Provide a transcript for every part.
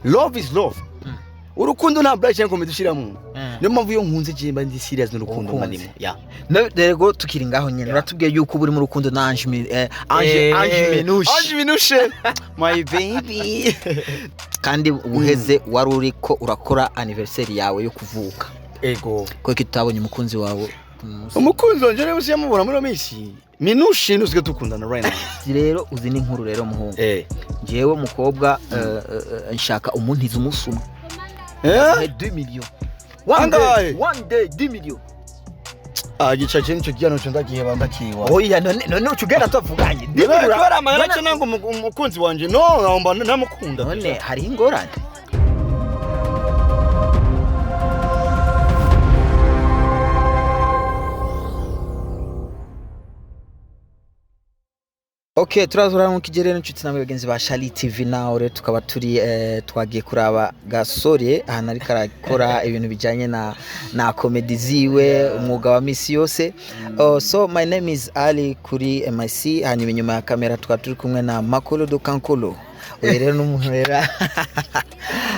Love is love. Urukundo nta blague cyangwa comedy ushiramo. Mm. Niyo mpamvu iyo nkunze je mba ndi serious n'urukundo mba Ukunze. ndimo, yeah. Rego tukiri ngaho nyene, uratubwiye yuko uri mu rukundo na Ange Ange Ange Minouche. Ange Minouche, my baby. Kandi ubuheze wari uriko urakora anniversaire yawe yo kuvuka. Ego. Ko tutabonye umukunzi wawe ku munsi? Umukunzi wanje rero siyamubona muri iyo minsi. Minouche nusigaye dukundana right now. Rero uzi n'inkuru rero, muhungu. Jewe mukobwa, nshaka umuntiza umunsi umwe. Eh? 2 millions. One day, Angahe? one day 2 millions. Ah, gica cyo nicyo gihano cyo ndagiheba ndakiwa. Oya, none ucugenda tuvuganye. Kubera amahera cyo nango umukunzi wanje no namba namukunda. None hariho ingorane. Okay, turazura mu kigerero inshuti namwe bagenzi ba Shali TV. Nawe rero tukaba turi twagiye kuraba Gasore ahantu ariko arakora ibintu bijanye na comedy ziwe, umwuga wa misi yose. Oh, so my name is Ali kuri MIC, hanyuma inyuma ya kamera tukaba turi kumwe na Makolo do Kankolo. Uyu rero n'umuntu rero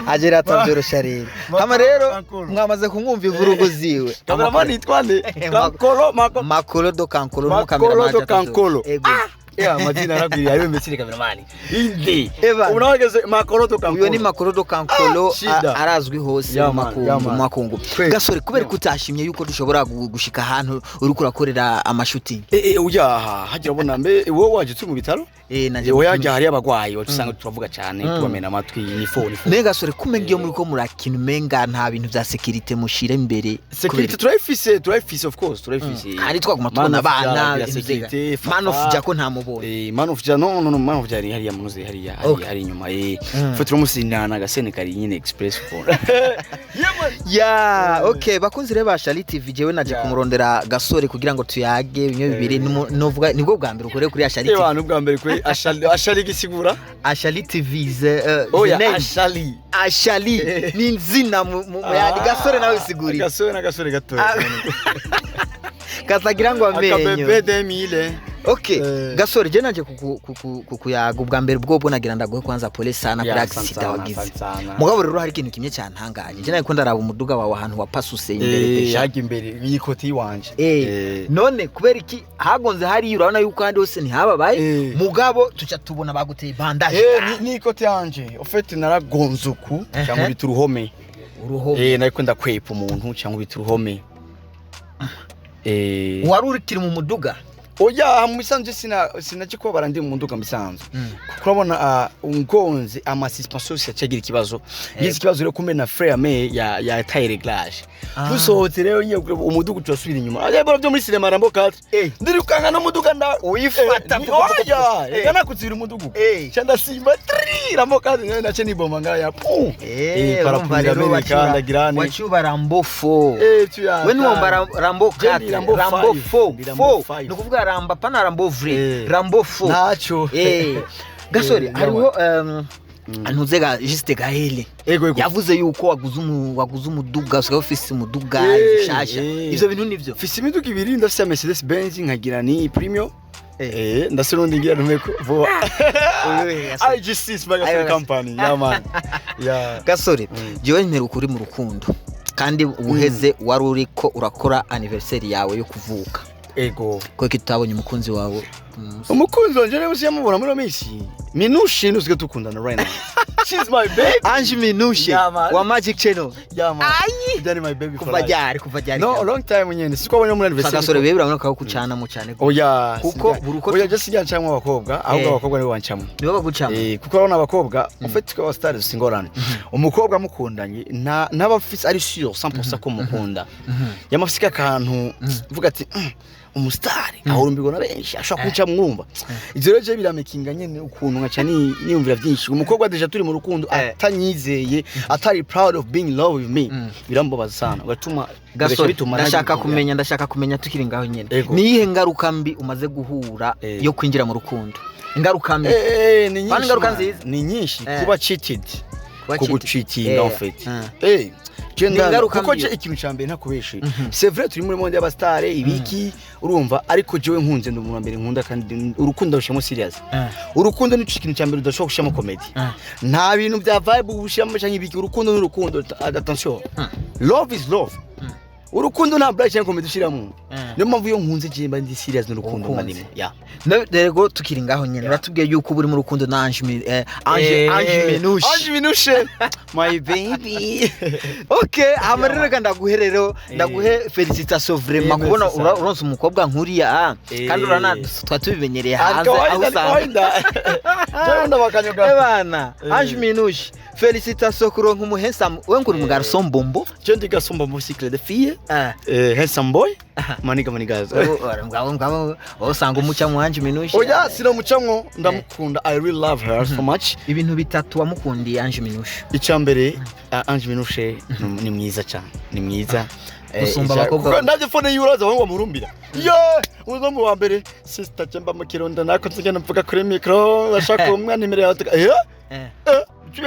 agera atabyorosha rero. Hama rero Kankolo. mwamaze kumwumva ivurugo ziwe. Cameraman yitwa nde? Kankolo Mako. Makolo do Kankolo. Makolo do Kankolo. Ego. Ya amazina aragwiriye ayo metsire cameraman. Inde. Eva. Unawegeze Makolo do Kankolo. Uyo ni Makolo do Kankolo. Ah, shida. Arazwi hose Yeah, mu man, makungu, yeah, mu man. makungu. Kweli. Gasore, kubera ko utashimye yuko dushobora gushika ahantu uriko urakorera amashooting? Uyaha hagira ubona mbe wowe waje turi mu bitaro? Naje. Wowe hajya hari abagwayi usanga turavuga cyane, tubamena amatwi, ni fo ni fo. Ne Gasore, kumenga iyo muriko murakina umenga nta bintu vya security mushira imbere? Security turayifise, turayifise, of course turayifise. Kandi twaguma Man tubona of Jah, abana ya security, Man of Fafa. Jah ko ntamubonye. Man of Jah, no no no, Man of Jah ari hariya munuze hariya Okay. hari hari inyuma. Fo turamusinana agasenegali nyine express phone. Ya, okay, bakunzi rero ba Shali TV, jewe naje kumurondera Gasore kugira ngo tuyage bimwe bibiri. Novuga nibwo bwa mbere ukore kuri Ashali TV. Bantu bwa mbere kuri Ashali, Ashali gisigura. Ashali TV is Oya. the name. Ashali. Ashali ni nzina mu yandi. Gasore nawe sigurira. Gasore na gasore gato. Ah, kasagira ngo amenyo. Akabebe 2000. Okay. Gasore, je naje kukuyaga ubwa mbere bwo nagira ndaguhe kwanza pole sana kuri Ya, accident sana, wagize. sana. Mugabo rero hari ikintu kimwe cyantangaje, je nari ndaraba umuduga wawe ahantu wapasuse imbere desha. Hajya imbere y'ikoti yiwanje. None kubera iki hagonze hariya? Urabona yuko ahandi hose ntihababaye. Mugabo tuca tubona baguteye bandage. Ni ikoti yanje. Ufite naragonze uku cyangwa bita uruhome. Uruhome. Nariko ndakwepa umuntu cyangwa bita uruhome. Wari urikiri mu muduga? Oya, mu bisanzwe sinaje kubabara ndi mu muduga mu bisanzwe. Kuko urabona ungonze ama suspension yacagira ikibazo. Yize ikibazo rero kumbe na frein à main ya taille réglage. Dusohotse rero ngiye kureba umuduga turasubira inyuma. Ajya bora byo muri cinema Rambo 4. Ndirukanga n'umuduga nda Uyifata. Oya, reka nakuzira umuduga. Cha ndasimba tri Rambo 4 nayo nace nibomba ngaya. Pum. Urumva rero Parapluie ndagira ne. waciye Rambo 4. Tuya. We niwomba Rambo Je ndi 4. Rambo Rambo 5. 4. Ndi Rambo 4. 5. Ni ukuvuga Ramba pana Rambo vrai. Rambo 4. Naco. Gasore, hariho ntuze ga juste Gaël Ego ego. yavuze yuko waguze umuduga, usigaye ufise umuduga nshasha. Ivyo bintu nivyo? Mfise imiduga ibiri, ndafise Mercedes Benz nkagira ni Premio. Ndafise n'undi ngira ntumeko vuba. Gasore. IG6 Bagasore Company. Yeah man. Yeah. Gasore, jewe mperuka uri mu rukundo kandi ubuheze wari uriko urakora anniversaire yawe yo kuvuka. Ego. Ko tutabonye umukunzi wawe ku munsi? Umukunzi wanje rero siyamubona muri iyo minsi. Minouche nusigaye dukundana right now. She's my baby. Ange Minouche. Yeah, man. Wa Magic Channel. Yeah man. That is my baby for Kuva life. ryari, kuva ryari? No, long time nyene. Siko abonye muri anniversaire. Gasore bebe urabona ko kucana mu cyane. Oya, Kuko buri uko oya, je sijya ncamwa abakobwa, ahubwo abakobwa nibo bancamwa. Nibo bagucamo? Kuko urabona abakobwa, en fait twe abastar dufise ingorane. Umukobwa mukundanye nta ntaba afise ari sûr 100% ko mukunda. Yamafise akantu mvuga ati umustar ahurumbirwa na benshi ashobora kuca mwumva. Ivyo rero je biramekinga nyene ukuntu nkaca niyumvira vyinshi. Umukobwa déjà turi mu rukundo atanyizeye, atari proud of being in love with me, birambabaza sana. Ugatuma Gasore, bituma ndashaka kumenya tukiri ngaho nyene. Ego. Ni iyihe ngaruka mbi umaze guhura yo kwinjira mu rukundo? Ingaruka mbi. Ni Bana nyinshi. ingaruka Man. nziza. Ni nyinshi, kuba cheated. Kuba cheated. Kugucheatinga en fait. Je Ni ndanga ingaruka kuko mbi. je ikintu ca mbere ntakubeshe, c'est vrai turi muri monde y'aba star ibiki, urumva, ariko jewe nkunze, ndi umuntu wa mbere nkunda, kandi urukundo rushiramo serious. Urukundo ni ikintu cya mbere udashobora gushiramo comedy. Nta bintu bya vibe ushiramo canke ibiki. Urukundo ni urukundo. Attention, love is love. Urukundo nta blague cyangwa comedy ushiramo. Niyo mpamvu iyo nkunze je mba ndi serious n'urukundo mba Ukunze. ndimo, yeah. Rego tukiri ngaho nyene, uratubwiye yuko uba uri mu rukundo na Ange Ange Minouche. Ange Minouche, my baby. Okay, hama rero reka ndaguhe, rero ndaguhe félicitation vraiment kubona Merci sana. uronse umukobwa nkuriya, ah. Kandi urana twa tubimenyereye hanze aho usanga Jewe ndabakanyoga. Ebana, Ange Minouche, félicitation kuronka umuhensam we nguri mu garçon bombo. Je ndi garçon bombo, cycle de fille, handsome boy, maniga manigaza. Ngabo ngabo wowe usanga umuca mu Ange Minouche. Oya, sinamucamwo, ndamukunda. I really love her so much. Ibintu bitatu wamukundiye Ange Minouche. Icya mbere, Ange Minouche ni mwiza cyane, ni mwiza. Gusumba abakobwa. Kuko ndavye phone yiwe, uraza ngo murumbira ye uzo mu wa mbere, sister jemba mu Kirundo nako nzigenda mvuga kuri micro, bashaka umwana imbere yawe,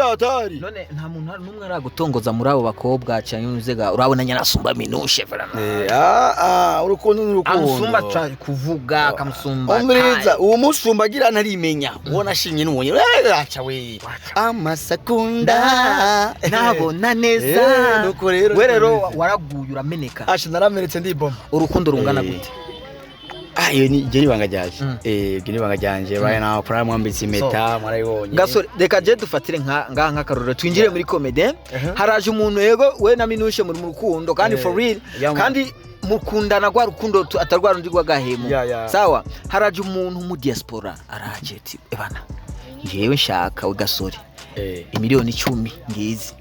hatari. None nta muntu n'umwe aragutongoza muri abo bakobwa cyangwa inzega urabona nyarasumba Minouche vraiment? Urukundo ni urukundo. Amusumba kuvuga, akamusumba. Umviriza, uwo musumba agira ntarimenya uwo nashimye n'uwo aca we amasakunda. Nabona neza. Nuko rero we rero waraguye urameneka. Asha, naramenetse, ndiboma. Urukundo rungana gute? Ah, iyo ni iryo ni ibanga ryanje. Iryo ni ibanga ryanje. Right now kuri mwambitse impeta, mwarayibonye. Gasore, reka je dufatire nka ngaha nk'akarorero, twinjire muri comedy. Haraje umuntu, yego, we na Minouche muri mu rukundo kandi for real, Yeah, man. kandi mukundana rwa rukundo atari rwa rundi rw'agahemu. Yeah. Sawa, haraje umuntu mu diaspora, araje ati: "Ebana, njyewe nshaka we Gasore, imiliyoni 10 ngizi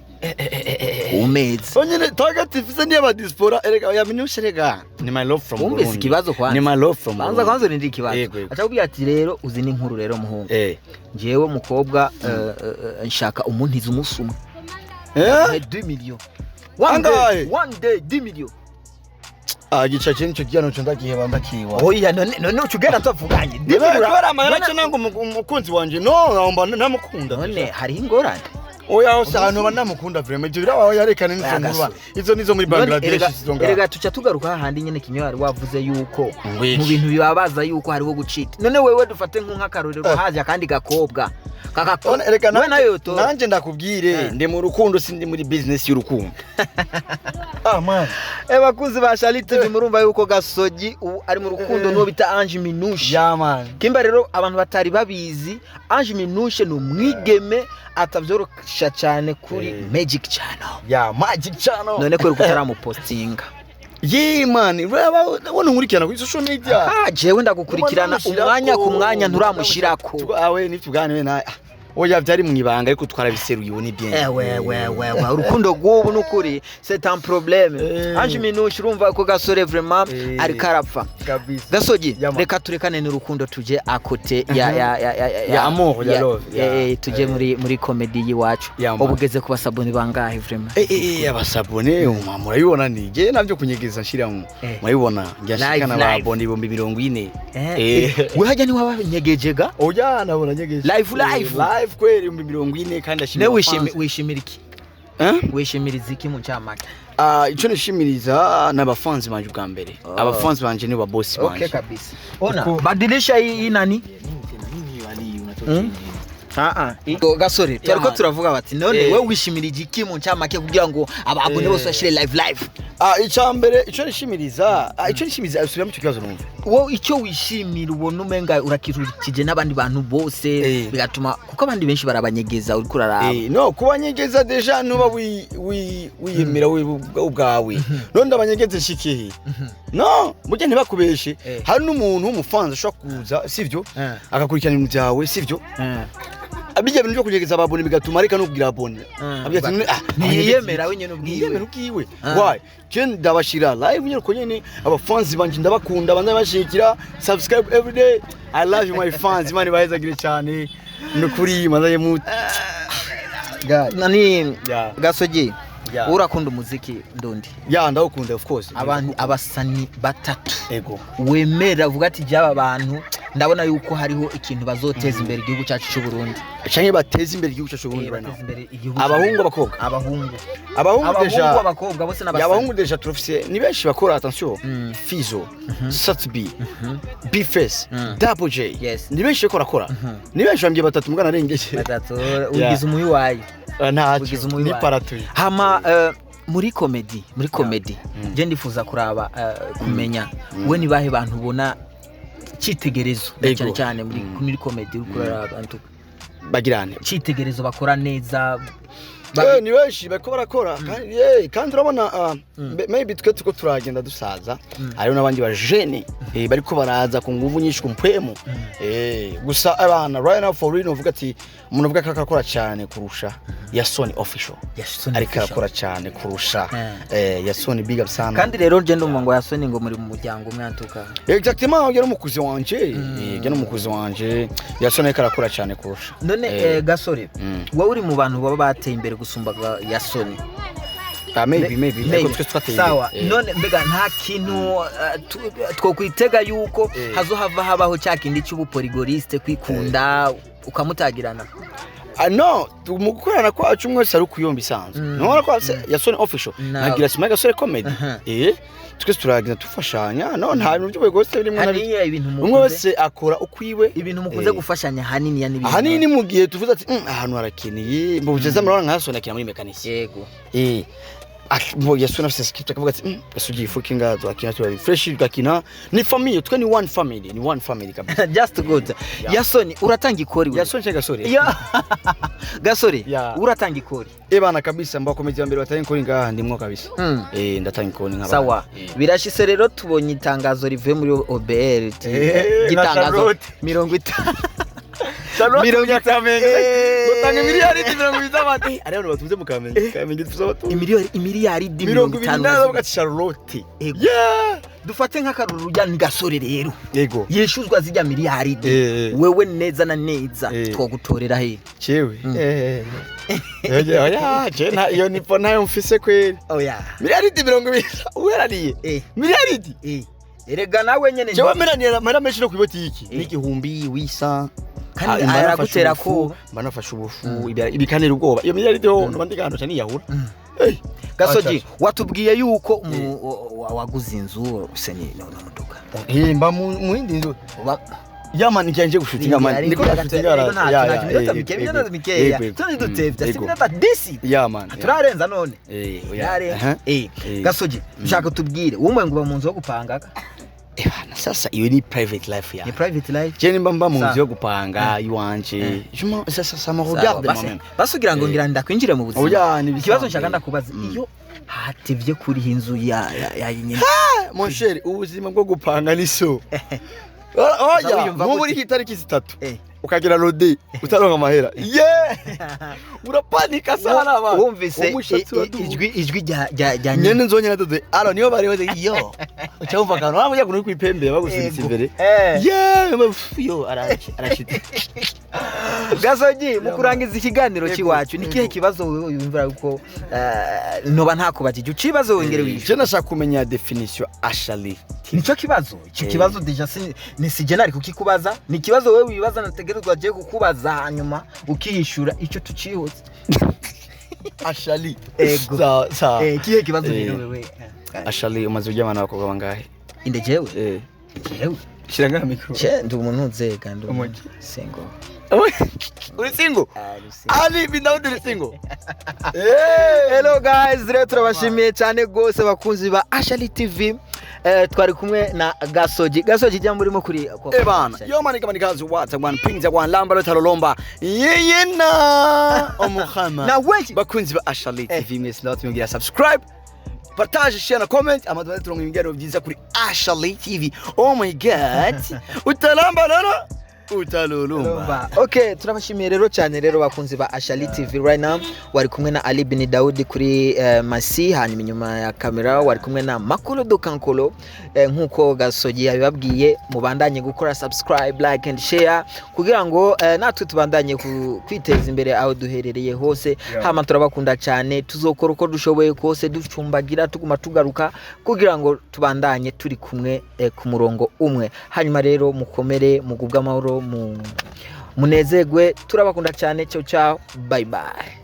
ku mezi." Onyene target ifise niyo aba diaspora, erega ya Minouche, erega ni my love from Wumvise Burundi. ikibazo kwanza? Ni my love from Banza Burundi. kwanza urindire ikibazo. Yego, yego. Acakubwira ati: "Rero uzi n'inkuru rero muhungu, njyewe mukobwa, nshaka umuntiza umunsi umwe." 2 millions. One day, Angahe? one day 2 millions. Ah, gica kintu cyo gihano cyo ndagiheba, ndakiwa. Oya, none ucugenda tuvuganye. Kubera amahera cyo nango umukunzi wanje, no naomba namukunda. None hariho ingorane? Oya, hose ahantu banamukunda vraiment, ibyo birabaho, yarekana n'izo Oya, nkuru. Gasore. Izo nizo muri None Bangladesh, izo ngaho. Erega tuca tugaruka hahandi nyene kimwe wari wavuze yuko Ngwiki. mu bintu bibabaza yuko hariho gucita. None wewe dufate nk'akarorero, haje akandi gakobwa kakako None erega we nayo yotora. nanje ndakubwire, ndi mu rukundo, sindi muri business y'urukundo. Ah man. Bakunzi ba Charlie TV, murumva yuko Gasogi ubu ari mu rukundo n'uwo bita Ange Minouche. Yeah man. Kimba rero abantu batari babizi, Ange Minouche ni umwigeme atavyorosha cyane kuri Magic Channel. Yeah, Magic Channel. None kubera ko utaramupostinga? Yeah man, uraba ubona nkurikirana kuri social media. Ah, jewe ndagukurikirana umwanya ku mwanya, nturamushirako. Awe nituganiwe na oya, byari mu ibanga ariko twarabiseruye ubu, ni bien. Ewe we we we, urukundo rw'ubu nukuri c'est un problème. Ange Minouche, urumva ko Gasore vraiment ariko arapfa. Kabisa. Gasogi, Yeah, man. reka turekane n'urukundo, tuje à côté ya ya ya ya Ya amour, ya love, ya. Tuje muri comedy y'iwacu. Yeah, man. Ubu ugeze ku basabuni bangahe vraiment? Abasabone murabibona, ni je navyo kunyegeza nshiramo. Murabibona njya Live, nshikana live. ababone 40,000. We hajya ntiwabanyegejega? Oya, nabona nyegeje. Live, live. Live kweli, 40,000, kandi ashimira Ne wishimi abafansi. wishimira iki? Eh? Wishimiriza iki mu ncamake? Ah, icyo nishimiriza ni abafanzi banje ubwa mbere. Oh. Abafanzi banje ni babosi banje. Kabisa, ona badilisha hii nani. Ah ah. Gasore, twariko man. turavuga bati none we wishimira igiki mu ncamake kugira ngo ababone bose bashire live live? Ah, icya mbere icyo nishimiriza, icyo nishimiriza, subiramo icyo kibazo numve. Wowe icyo wishimira, ubona umenga urakirukije n'abandi bantu bose, bigatuma kuko abandi benshi barabanyegeza, uriko uraraba. No kubanyegeza déjà nuba wiyemera we ubwawe, none ndabanyegeze nshikihe? No burya ntibakubeshe, hari n'umuntu w'umufanzi ashobora kuza, sivyo, agakurikirana ibintu byawe, sivyo, bijya bintu byo kunyegeza ababone bigatuma areka no kugira abone. Avuga ati, "Ah, Ntiyiyemera we nyene ubwiwe." Ntiyiyemera ubwiwe. Why je ndabashira live nyene uko nyene. Abafanzi banje ndabakunda, bandanye bashikira subscribe every day. I love you my fans, Imana ibahezagire cyane nukuri, mandaye mu Nani? Yeah. Gasogi, Yeah. urakunda umuziki ndundi? Yeah, ndawukunda of course. Abantu abasani batatu Ego. wemera uvuga ati byaba bantu Ndabona yuko hariho ikintu bazoteza imbere igihugu cyacu cy'u Burundi. Canke bateze imbere igihugu cyacu Burundi right now. Bateza imbere igihugu. Abahungu, abakobwa? Abahungu. Abahungu. Abahungu, Déjà abakobwa bose n'abasore. Abahungu déjà turafise, ni benshi bakora, attention. Fizo, Satbi, Bface, Double J. Ni benshi bariko barakora, ni benshi, bambwiye batatu mugana arengeje. Batatu ugize umuyi wayo. Ntacyo. Ugize umuyi Ni wayo. paratuye. Hama muri comedy je ndifuza kuraba, kumenya we ni bahe bantu ubona cyitegerezo na cyane cyane muri comedy, uriko uraraba abantu Bagirane. cyitegerezo bakora neza. Ni benshi bariko barakora kandi, kandi urabona, maybe twe turiko turagenda dusaza, hariho n'abandi bajene bariko baraza ku nguvu nyinshi, ku mpwemu. Gusa abana right now, for real, uvuga ati umuntu avuga ko arakora cyane kurusha Yasoni Official. Yasoni Ariko Official. arakora cyane kurusha. Yasoni, big up sana. Kandi rero je ndumva ngo Yasoni ngo muri mu muryango umwe antuka. Exactement, ujya n'umukuzi wanje, ujya n'umukuzi wanje Yasoni, ariko arakora cyane kurusha. None Gasore, wowe uri mu bantu baba bateye imbere gusumba Yasoni? Ah, maybe, maybe. Maybe. Ariko twese twateye imbere. Sawa. None mbega nta kintu twokwitega yuko hazohava habaho cya kindi cy'ubuporigoriste, kwikunda, ukamutagirana? Ah, no, mu gukorana kwacu umwe wese ari ukuyumva isanzwe. Nubona ko Yasoni Official nkagira Sima Gasore Comedy. Twese turagenda dufashanya, no nta bintu by'ubugoste birimo na Hanini ibintu umwe mukunze wese akora ukwiwe. Ibintu mukunze gufashanya hanini ya n'ibintu Ahanini mu gihe tuvuze ati ahantu harakeneye mu bugeze, murabona nka Yasoni akina muri mécanicien. Mo Yasoni afise script, akavuga ati asugiye ifuki ngaha turakina, turabi fresh, tugakina, ni famille, twe ni one family, ni one family kabisa. Just good. Yasoni, uratanga ikori wewe? Yasoni cyangwa Gasore? Ya Gasore, uratanga ikori? Bana, kabisa, mba komedi ya mbere batanga ikori ngaha ndimwo kabisa. Ndatanga ikori nk'abandi. Sawa. Birashise rero tubonye itangazo rivuye muri OBR Na gitangazo Charlotte. 50. Charlotte. 50. Gutanga miliyari 20 z'abantu. Ari abantu batunze mu Kamenge. Kamenge tuzi abatunze. Imiliyari, imiliyaridi mirongo mirongo ibiri itanu na na bavuga zibiri. ati Charlotte. Ego. Yeah. Dufate nk'akaruru rujya ni Gasore rero yishuzwa zijya miliyaridi, wewe neza na neza twogutorera he? Chewe. Oya, je nta iyo nipo ntayo mfise kweri. Oya. Miliyaridi 20 uherariye. Miliyaridi. Erega nawe nyene. Jewe meraniye mera menshi no kwibotiki. N'igihumbi wisa. Kandi aragutera ko Mba nafashe ubufu ibikanira ubwoba. Iyo miliyaridi ho noba ndi gahano cyane yahura. Gasogi, watubwiye yuko waguze inzu se ni n'umuduga? Mba mu yindi nzu. Yamani ngiye gushutinga man. Niko ndashutinga Nta minota mikeya, minota mikeya tundi dutevya, si minota 10. Yeah man. Turarenza none. Oya. Turarenza. Aha. Gasogi, ushaka tubwire wowe ngo uba mu nzu yo gupanga? Bana, sasa iyo ni private life ya. Ni private life. Je nimba mba mu Sawa. nzu yo gupanga iwanje. Je m'en ça ça ça me regarde Sawa, moi-même. basi ugira ngo ngira ndakwinjire mu buzima. Oya, ni Ikibazo bisanzwe. nshaka ndakubaza, iyo hatevye kuriha inzu ya nyine? Mon cher, ubuzima bwo gupanga ni so. Oya, Wiyumva nk'ubu gute? uri itariki 3 ukagira lodi utaronka amahera. Yeah! Urapanika sana ba. Wumvise Umushatsi uraduga. ijwi rya Nyene nzonyene dodo. Aro niyo bari baze yo. Uca wumva akantu waba ugiye kuri kwipembe bagusunitse Ego. imbere. Yeah, yo arashite. Gasogi, mu kurangiza ikiganiro Ego, cy'iwacu, ni kihe ego. kibazo wewe wiyumvira yuko noba ntakubajije ucibazo wongere Je wishyure? nashaka kumenya definition Ashali. Nicyo kibazo, icyo kibazo déjà ni sije nari kukikubaza, ni ikibazo wewe wibaza nategerezwa agiye kukubaza, hanyuma ukihishura icyo tucihuze. Ashali. Ego. Sawa sawa. Kihe kibazo rero wewe? Ashali, umaze kuryamana n'abakobwa bangahe? Inde, jewe? Jewe? Shira ngaha micro. Je ndi umuntu nzega, ndi umuntu Umuki. single. Uri single? Ah, ndi single. Ali bin Daud uri single? Hello guys, rero turabashimiye cyane rwose bakunzi ba Ashali TV. Twari kumwe na Gasogi. Gasogi, jya murimo kuri Ebana, yo manika manikazi wata one pinza one lamba lotalolomba. Yeyena omuhama. Na wenshi Bakunzi ba Ashali TV, mwese ndabatumira subscribe, partage, share na comment, amaduka turonka ibiganiro byiza kuri Ashali TV. Oh my God, utalamba nana. Utalulumba. Okay, turabashimiye rero cyane rero, bakunzi ba Ashali TV. Right now wari kumwe na Ali Bin Daudi kuri Masi, hanyuma inyuma ya kamera wari kumwe na Makolo do Kankolo. Nkuko Gasogi yabibabwiye, mubandanye gukora subscribe, like and share kugira ngo natwe tubandanye kwiteza imbere aho duherereye hose. Hama turabakunda cyane, tuzokora uko dushoboye kose, ducumbagira, tuguma tugaruka kugira ngo tubandanye turi kumwe ku murongo umwe. Hanyuma rero mukomere, mugubwe amahoro, mu munezerwe. Turabakunda cyane. Ciao ciao, bye bye.